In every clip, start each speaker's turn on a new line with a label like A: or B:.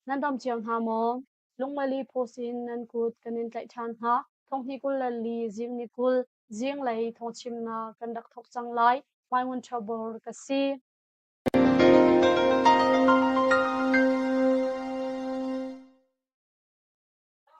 A: Nan dam cio hna maw? Lungmali post in nan kut kan in tlaih ṭhan hna. Thonghni 24 zing ni 20 zinglei thawngchimnak kan rak thawk cang lai. Mai Ngun Ṭhabor ka si.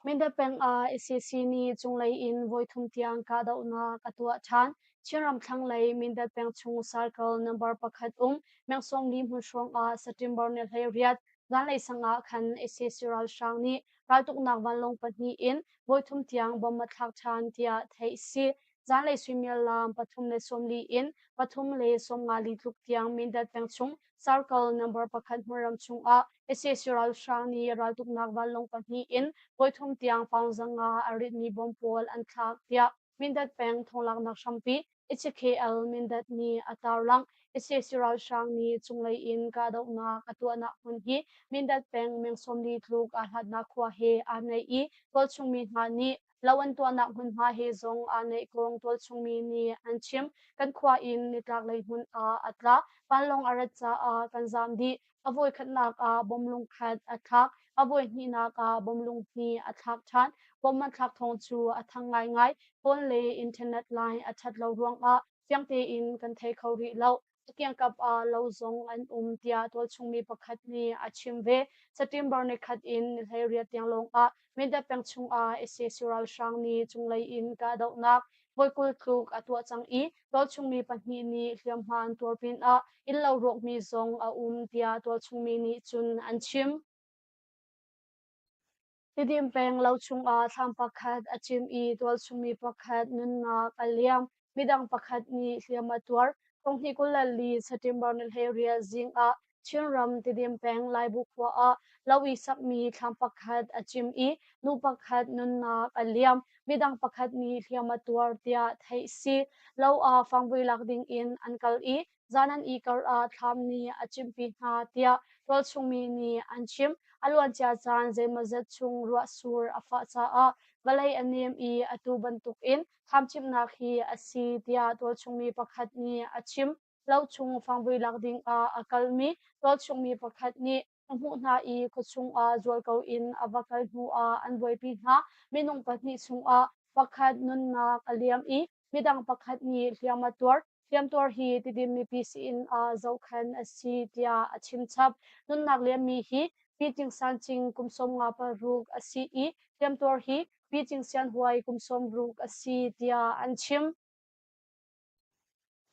A: Mindat peng ah sac nih cunglei in voithum tiang kahdohnak a tuah ṭhan. Chinram thlanglei Mindat peng chung Circle number pakhat um Mengsawngli hmun hrawng ah September ni 18 zanlei sang ah khan sac ralhrang nih raltuknak vanlawng pahnih in voithum tiang bomb a thlak ṭhan tiah theih a si. Zanlei suimilam 3:40 in 3:54 tluk tiang Mindat peng chung Circle number pakhat hmunram chungah sac ralhrang nih raltuknak vanlawng pahnih in voithum tiang pound 500 a ritmi bomb pawl an thlak tiah Mindat peng thonglaknak hrampi HKL Mindat nih a tarlangh. Sac ralhrang nih cunglei in kahdohnak a tuahnak hmun hi Mindat peng meng 40 tluk aa hlatnak khua he aa naih i tualchung mi hna nih Lo an tuahnak hmunhma he zong aa naih kong tualchungmi nih an chim. Kan khua in nitlaklei hmun ah a tla. Vanlawng a rat caah kan zaam dih. A voikhatnak ah bom lungkhat a thlak. A voihnihnak ah bom lunghnih a thlak ṭhan. Bom an thlak thawng cu a thang ngaingai. Phone le internet line a ṭhat lo ruangah fiang tein kan thei kho rih lo. A kiangkap ah lo zong an um tiah tualchungmi pakhat nih a chim ve. September nikhat in ni 18 tiang lawngah Mindat peng chungah sac ralhrang nih cunglei in kahdohnak voi 20 tluk a tuah cang i tualchungmi pahnih nih hliamhma an tuar pinah innlo rawkmi zong a um tiah tualchungmi nih cun an chim. Tidim peng lo chungah thlam pakhat a cim i tualchungmi pakhat nunnak a liam. Midang pakhat nih hliam a tuar. Thonghnih 24 September ni 18 zing ah Chinram Tidim peng Laibu khua ah lo i sakmi thlam pakhat a cim i nu pakhat nunnak a liam. Midang pakhat nih hliam a tuar tiah theih si. Lo ah fangvoi lak ding in an kal i zan an i kar ah thlam nih a cimhpi hna tiah tualchungmi nih an chim. A luancia caan zeimawzat chung ruahsur a fah caah vawlei a nem i atu bantukin thlam cimhnak hi a si tiah tualchungmi pakhat nih a chim. Lo chung fangvoi lak ding ah a kalmi tualchungmi pakhat nih a hmuh hna i khuachung ah zualko in a va kal hnu ah an buaipi hna. Minung pahnih chungah pakhat nunnak a liam i midang pakhat nih hliam a tuar. Hliamtuar hi Tidim mipi sii-inn ah zohkhenh a si tiah a chimchap. Nunnak liammi hi Pi Cing San Cing kum 56 a si i hliamtuar hi Pi Cing Sian Huai kum 60 a si tiah an chim.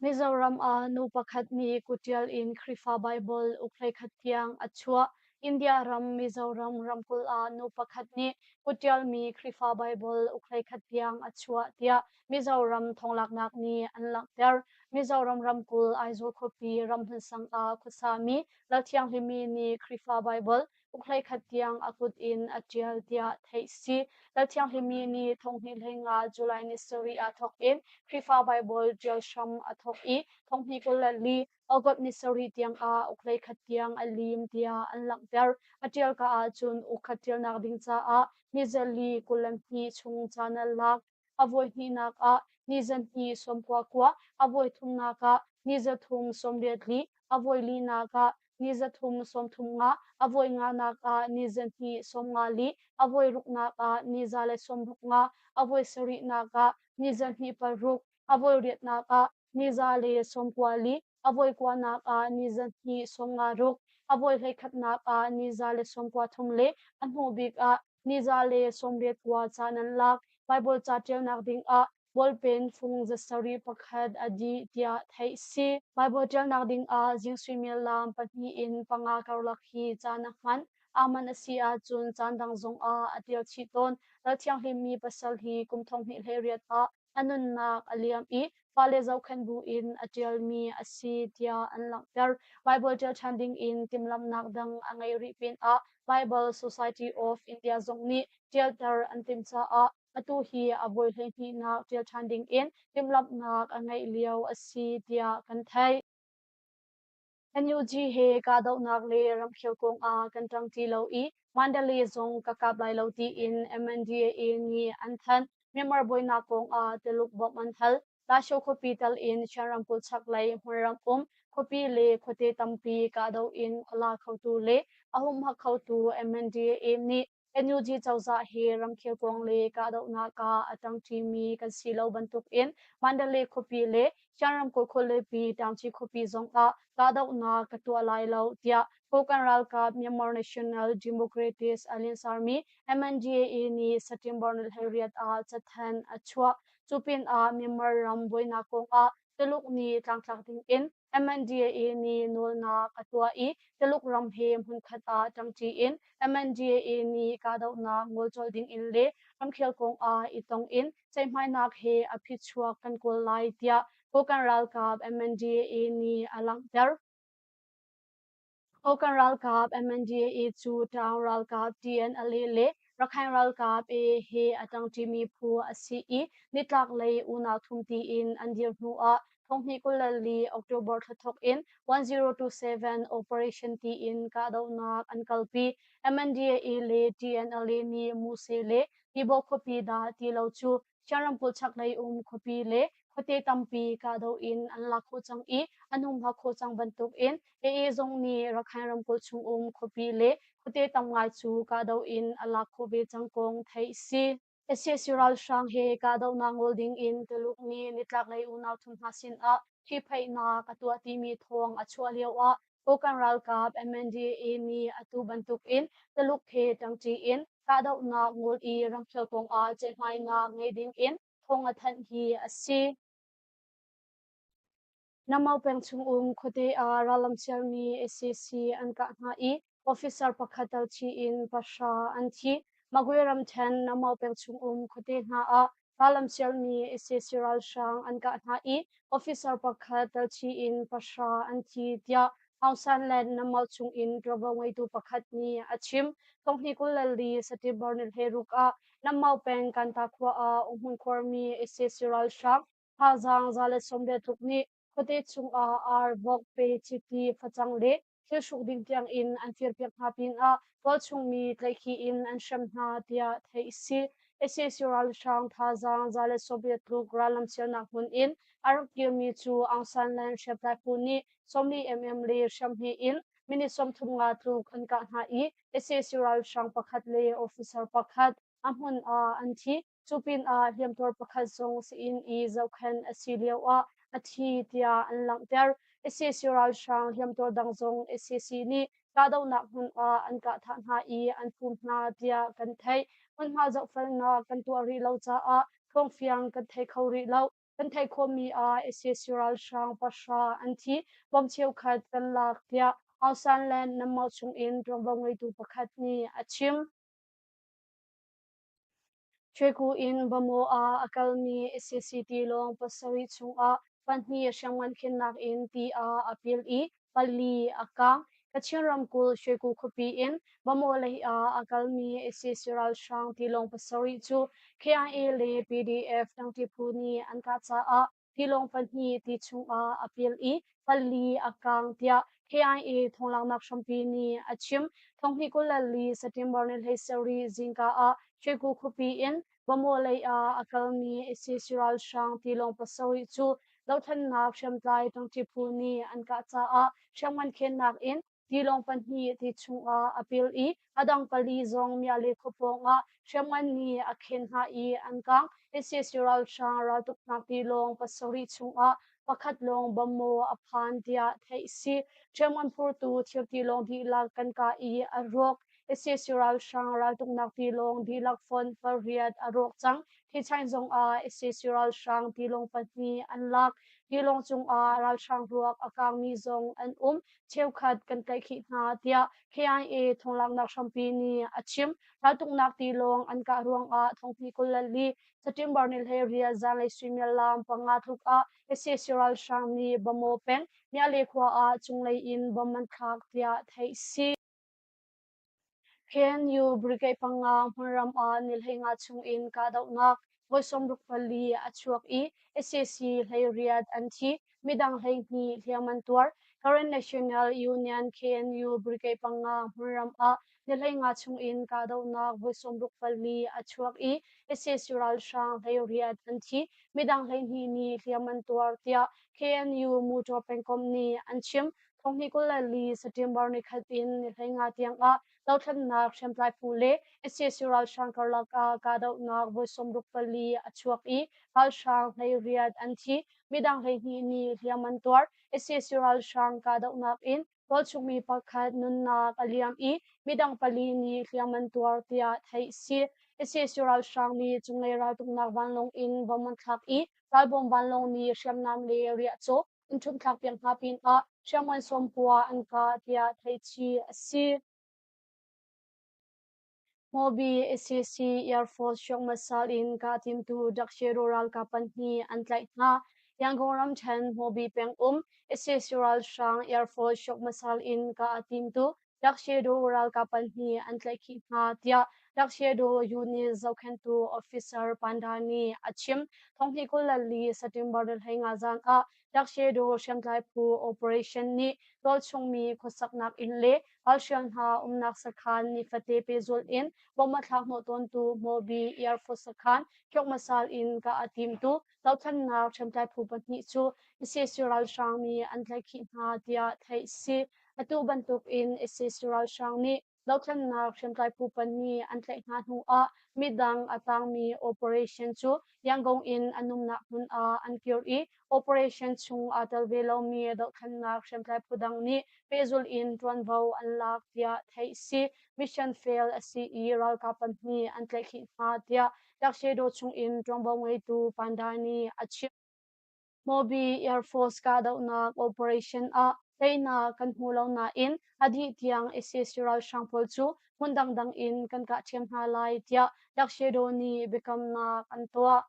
A: Mizoram ah nu pakhat nih kutṭial in Khrihfa Baibal uk 11 tiang a chuah. India ram Mizoram ramkulh ah nu pakhat nih kutṭialmi Khrihfa Baibal uk 11 tiang a chuah tiah Mizoram thonglaknak nih an langhter. Mizoram ramkulh Aizawl khuapi ramhun sang ah khuasami Lalthianghlimi nih Khrihfa Baibal uk 11 tiang a kut in a ṭial tiah theih si. Lalthianghlimi nih thonghnih 15 July ni sarih ah thawk in Khrihfa Baibal ṭial hram a thawk i thonghnih 24 August ni sarih tiang ah uk 11 tiang a lim tiah an langhter. A ṭial ka ahcun uk khat ṭialnak ding caah ni zali 22 chung caan a lak. A voi hnihnak ah ni zahnih 99, a voi thumnak ah ni zathum 84, a voi linak ah ni zathum 35, a voi nganak ah ni zahnih 54, a voi ruknak ah ni 165, a voi sarihnak ah ni zahnih paruk, a voi riatnak ah ni 194, a voi kuanak ah ni zahnih 56, a voi hleikhatnak ah ni 193 le a hnu bik ah ni 189 caan an lak. Baibal ca ṭialnak dingah bawlpen fung zasarih pakhat a dih tiah theih si. Baibal ṭialnak dingah zing suimilam pahnih in panga karlak hi caan a hman. Aa manh a si ahcun caan dang zongah a ṭial chih tawn. Ral thianghlimmi pasal hi kum 2018 ah a nunnak a liam i fale zohkhenh buin a ṭialmi a si tiah an langhter. Baibal ṭial ṭhan dingin timhlamhnak dang a ngeih rih pinah Bible Society of India zong nih ṭialter an timh caah atu hi a voi 12nak ṭial ṭhan dingin timhlamhnak a ngeih lio a si tiah kan theih. NUG he kahdohnak le ramkhel kongah kan ṭang ti lo i Mandalay zong ka kap lai lo tiin MNDAA nih an thanh. Myanmar buainak kongah Tuluk bawmh an hal. Lasho khuapi tal in Shan ramkulh chaklei hmunram um. khuapi le khuate tampi kahdoh in a la khotu le a humhak khotu MNDAA nih NUG cozah hi ramkhel kong le kahdohnak ah a ṭangṭimi kan si lo bantukin Mandalay khuapi le Shan ramkulh khualipi Taungci khuapi zongah kahdohnak ka tuah lai lo tiah Kokang ralkap Myanmar National Democratic Alliance Army MNDAA nih September ni 18 ah cathanh a chuah. Cu pinah Myanmar ram buainak kongah Tuluk nih tlangtlak dingin MNDAA nih nawlnak a tuah i Tuluk ram he hmunkhat ah ṭangṭi in MNDAA nih kahdohnak ngolcawl dingin le ramkhel kongah i tong in ceihmainak he a phichuak kan kawl lai tiah Kokang ralkap MNDAA nih a langhter. Kokang ralkap MNDAA cu Taung ralkap TNLA le Rakhine ralkap AA he a ṭangṭimi phu a si i nitlaklei unau thumti in an dir hnu ah 2024 October thla thawk in 1027 Operation tiin kahdohnak an kalpi. MNDAA le TNLA nih Muse le Tibaw khuapi dah ti lo cu Shan ramkulh chaklei um khuapi le khuate tampi kahdoh in an lak khawh cang i an humhak khawh cang bantukin AA zong nih Rakhine ramkulh chungum khuapi le khuate tam ngai cu kahdoh in a lak khawh ve cang kong theih a si. Sac ralhrang he kahdohnak ngol ding in Tuluk nih nitlaklei unau thum hna sinah ṭhihphaihnak a tuah timi thawng a chuah lioah Kokang ralkap MNDAA nih atu bantukin Tuluk he ṭangṭi in kahdohnak ngol i ramkhel kongah ceihmainak ngei dingin thawng a thanh hi a si. Namau peng chungum khuate ah rallam sialmi sac an kah hna i officer pakhat tal thi in pahra an thi. Magwe ramṭhen Namau peng chungum khuate hna ah rallam sialmi sac ralhrang an kah hna i officer pakhat tal thi in pahra an thi tiah Aung San le Namau chungin ṭuanvo ngeitu pakhat nih a chim. 2024 September ni 16 ah Namau peng Kanta khua ah umhmun khuarmi sac ralhrang Thazaang 180 tluk nih khuate chungah ar, vok, pe, chiti, facang le thil hruk ding tiangin an firpiak hna pinah tualchung mi tlaihkhih in an hrem hna tiah theih a si. Sac ralhrang thazaang 180 tluk rallam sialnak hmun in a rak kirmi cu Aung San Land hriamtlai phu nih 40 mm le hriamhme in minute 35 tluk an kah hna i sac ralhrang pakhat le officer pakhat a hmun ah an thi. Cu pinah hliamtuar pakhat zong sii-inn i zohkhenh a si lioah a thi tiah an langhter. Sac ralhrang hliamtuar dang zong sac nih kahdohnak hmun ah an kah thah hna i an phum hna tiah kan theih. Hmunhma zohfelnak kan tuah rih lo caah thawngfiang kan thei kho rih lo. Kan theih khawhmi ah sac ralhrang pahra an thi, bom cheukhat kan lak tiah Aung San Land Nammaw chungin ṭuanvo ngeitu pakhat nih a chim. Shweku in Bamaw ah a kalmi sac tilawng pasarih chungah pahnih hriamngan khennak in ti ah a pil i pali a kang. Kachin ramkulh Shweku khuapi in Bamaw lei ah a kalmi sac ralhrang tilawng pasarih cu KIA le PDF tangṭi phu nih an kah caah tilawng pahnih ti chungah a pil i pali a kang tiah KIA thawnglanghnak hrampi nih a chim. 2024 September ni 17 zingka ah Shweku khuapi in Bamaw lei ah a kalmi sac ralhrang tilawng pasarih cu dothlennak hriamtlai ṭangṭi phu nih an kah caah hriamngan khennak in Tilawng pahnih ti chungah a pil i a dang pali zong Miale khua pawngah hriamngan nih a khen hna i an kang. Sac ralhrang raltuknak tilawng pasarih chungah pakhat lawng bomb a phan tiah theih a si. Hriamngan phurtu thir tilawng dihlak kan kah i a rawk. Sac ralhrang raltuknak tilawng dihlak fonh pariat a rawk cang. Thichain zongah sac ralhrang tilawng pahnih an lak. Tilawng cungah ralhrang ruak a kangmi zong an um. Cheukhat kan tlaihkhih hna tiah KIA thonglaknak hrampi nih a chim. Raltuknak tilawng an kah ruangah thongpi 24 September ni 18 zanlei suimilam panga tluk ah sac ralhrang nih Bamaw peng Miale khua ah cunglei in bomb an thlak tiah theih si. KNU Brigade panga hmunram ah ni 15 chungin kahdohnak voi 64 a chuak i sac 18 an thi, midang 12 hliam an tuar. Karen National Union KNU Brigade panga hmunram ah ni 15 chung in kahdohnak voi 64 a chuak i sac ralhrang 18 an thi, midang 12 nih hliam an tuar tiah KNU Motor pengkomh nih an chim. Thonghnih 24 September nikhat in ni 15 tiang ah dothlennak hriamtlai phu le sac ralhrang karlak ah kahdohnak voi 64 a chuak i ralhrang 18 an thi, midang 12 nih hliam an tuar. Sac ralhrang kahdohnak in tualchungmi pakhat nunnak a liam i midang pali nih hliam an tuar tiah theih a si. Sac ralhrang nih cunglei raltuknak vanlawng in bom an thlak i ralbawm vanlawng nih hriamnam le riahcaw an ṭhumh thlakpiak hna pinah hriamngan sawmpua an kah tiah theih chih a si. Hmawbi sac Air Force Hriangmasal in kah timtu Daksheru ralkap pahnih an tlaih hna. Yangon ramṭhen Hmawbi pengum sac ralhrang Air Force Hriangmasal in kah a timtu Daksheru ralkap pahnih an tlaihkhih hna tiah Daksheru unit zohkhenhtu officer Panda nih a chim. Thonghnih 24 September 15 zan ah Daksheru hriamtlai phu operation nih tualchungmi khuasaknak inn le ralhrial hna umnak sakhan nifate pehzulh in bom a thlak hnawh tawntu Hmawbi Air Force sakhan Kyokmasal in kah a timtu dothlennak hriamtlai phu pahnih cu sac ralhrang nih an tlaihkhih hna tiah theih a si. Atu bantuk in sac ralhrang nih dothlennak hriamtlai phu pahnih an tlaih hna hnu ah midang a tangmi operation cu Yangon in an umnak hmun ah an kir i operation chung aa tel ve lomi dohthlennak hriamtlai phu dang nih pehzulh in ṭuanvo an lak tiah theih a si. Mission fail a si i ralkap pahnih an tlaihkhih hna tiah Tuxedo chung in ṭuanvo ngeitu Panda nih a chim. Hmawbi Air Force kahdohnak operation ah teinak kan hmu lo nain a dih tiang sac ralhrang pawl cu hmun dangdang in kan kah ṭhiam hna lai tiah Tuxedo nih biakamnak an tuah.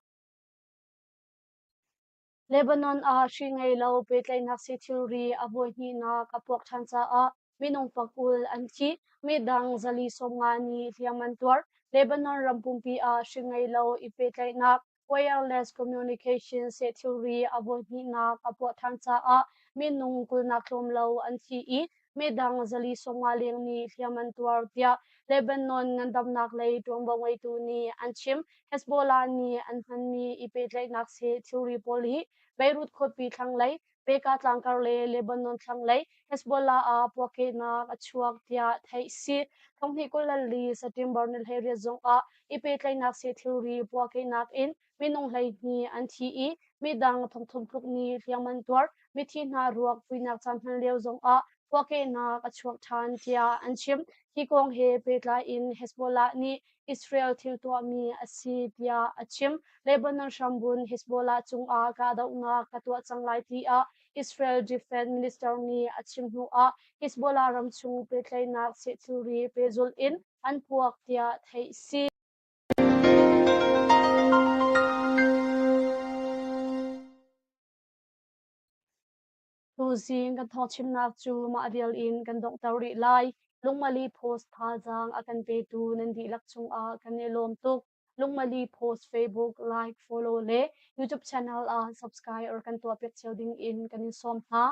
A: Lebanon ah hri ngei lo pehtlaihnak sii thilri a voihnihnak a puak ṭhan caah minung pakul an thi. Midang 450 nih hliam an tuar. Lebanon ram pumpi ah hri ngei lo i pehtlaihnak wireless communication seh thilri a voihnihnak a puah ṭhan caah minung kulnak tlawm lo an thi i midang 450 leng nih hliam an tuar tiah Lebanon ngandamnak lei ṭuanvo ngeitu nih an chim. Hezbollah nih an hmanmi i pehtlaihnak seh thilri pawl hi Beirut khuapi thlanglei, Bekaa tlangkar le Lebanon thlanglei Hezbollah ah puakkehnak a chuak tiah theih a si. Thonghnih 24 September ni 18 zongah i pehtlaihnak seh thilri puakkehnak in minung 12 an thi i midang thongthum tluk nih hliam an tuar. Mithi hna ruak vuinak caan hman lio zongah puakkehnak a chuak ṭhan tiah an chim. Hi kong he pehtlai in Hezbollah nih Israel thil tuahmi a si tiah a chim. Lebanon hrambun Hezbollah cungah kahdohnak ka tuah cang lai tiah Israel Defense Minister nih a chim hnuah Hezbollah ramchung pehtlaihnak seh thilri pehzulh in an puak tiah theih a si. Tuzing kan thawngchimnak cu mah vial in kan donghter rih lai. Lungmali Post thazaang a kan petu nan dihlak cungah kan i lawm tuk. Lungmali Post Facebook like, follow le YouTube channel ah subscribe or kan tuahpiak cio ding in kan in sawm hna.